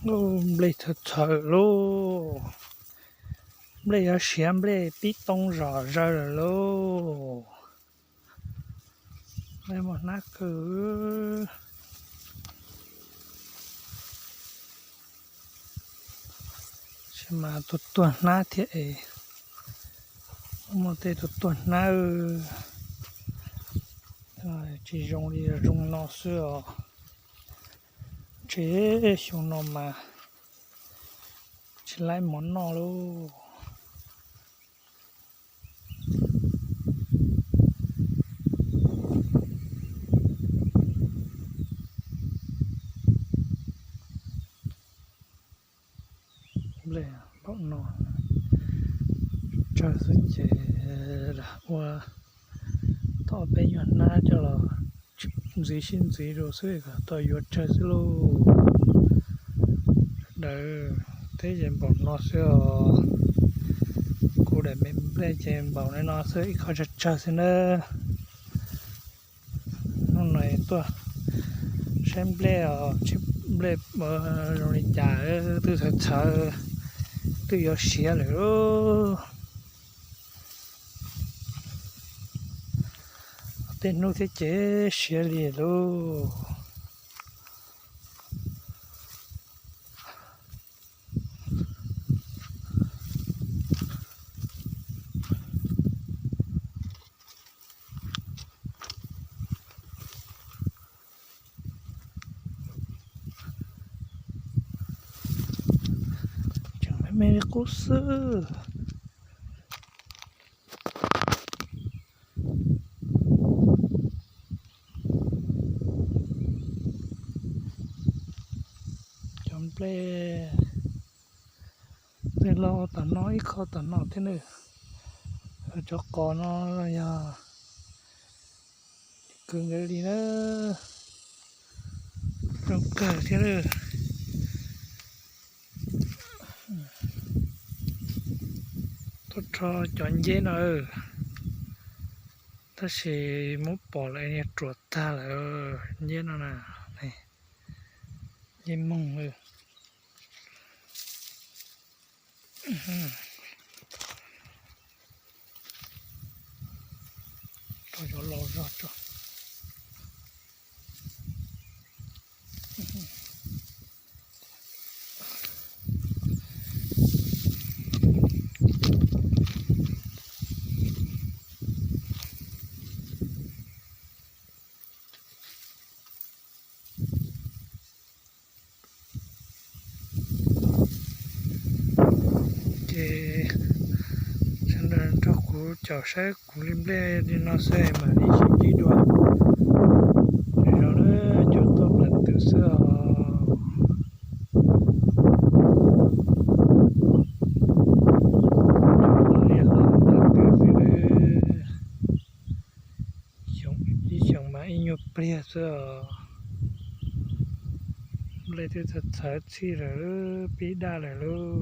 Ub, nplej txhawv txhawv lauj. Nplej yuav siav, nplej pib too zom zaws lawm lauj. Nplej muaj hnab kawg. Tab sis mas tuag tuag hnab thiab es, muaj tej tuag tuag hnab. Tsis zoo li zoo no xwb os. Ntshe xyoo no mas tsis laib mov noj lauj. Nplej npaum no, tsawg xwb ces ua tau peb nyuag hnab coj los ntxiv sib ntxiv rau xwb kom tau yuav tsawg xwb lauj. Sawv daws, teb ces npaum no xwb os. Kuv daim me nplej ces npaum no xwb, ib qho tsawg tsawg xwb nawb. Hnub no tuaj saib nplej os, nplej zoo li cas, twb txhawv txhawv, twb yuav siav lawm. Tej hnub thiab ces siav li lauj. Tseem me me li qub xwb. Cov nplej, nplej los tom no ib qho tom no thiab na. Cov qos no los yog kawg nkaus li na. Zoo kawg thiab na. Tuaj rho cov nceb no, tab sis muab pom lawm niag ruam tag lawm nceb no na. Nceb moog. Rau cov laus zog tso. Ces sawv daws nrog kuv caum saib kuv li nplej li no xwb mam li sib ntsib dua. Zoo na, cua tuaj nplawm ntws xwb os. Cua tuaj li los nplawm ntws xwb na. Xyoo, ib xyoos mas ib nyuag pliag xwb os. Nplej twb txhawv txhawv txhij lawm, pib daj lawm lauj.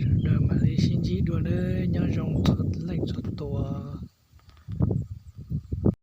Sawv daws mam li sib ntsib dua nawb, nyob zoo txhua leej txhua tus.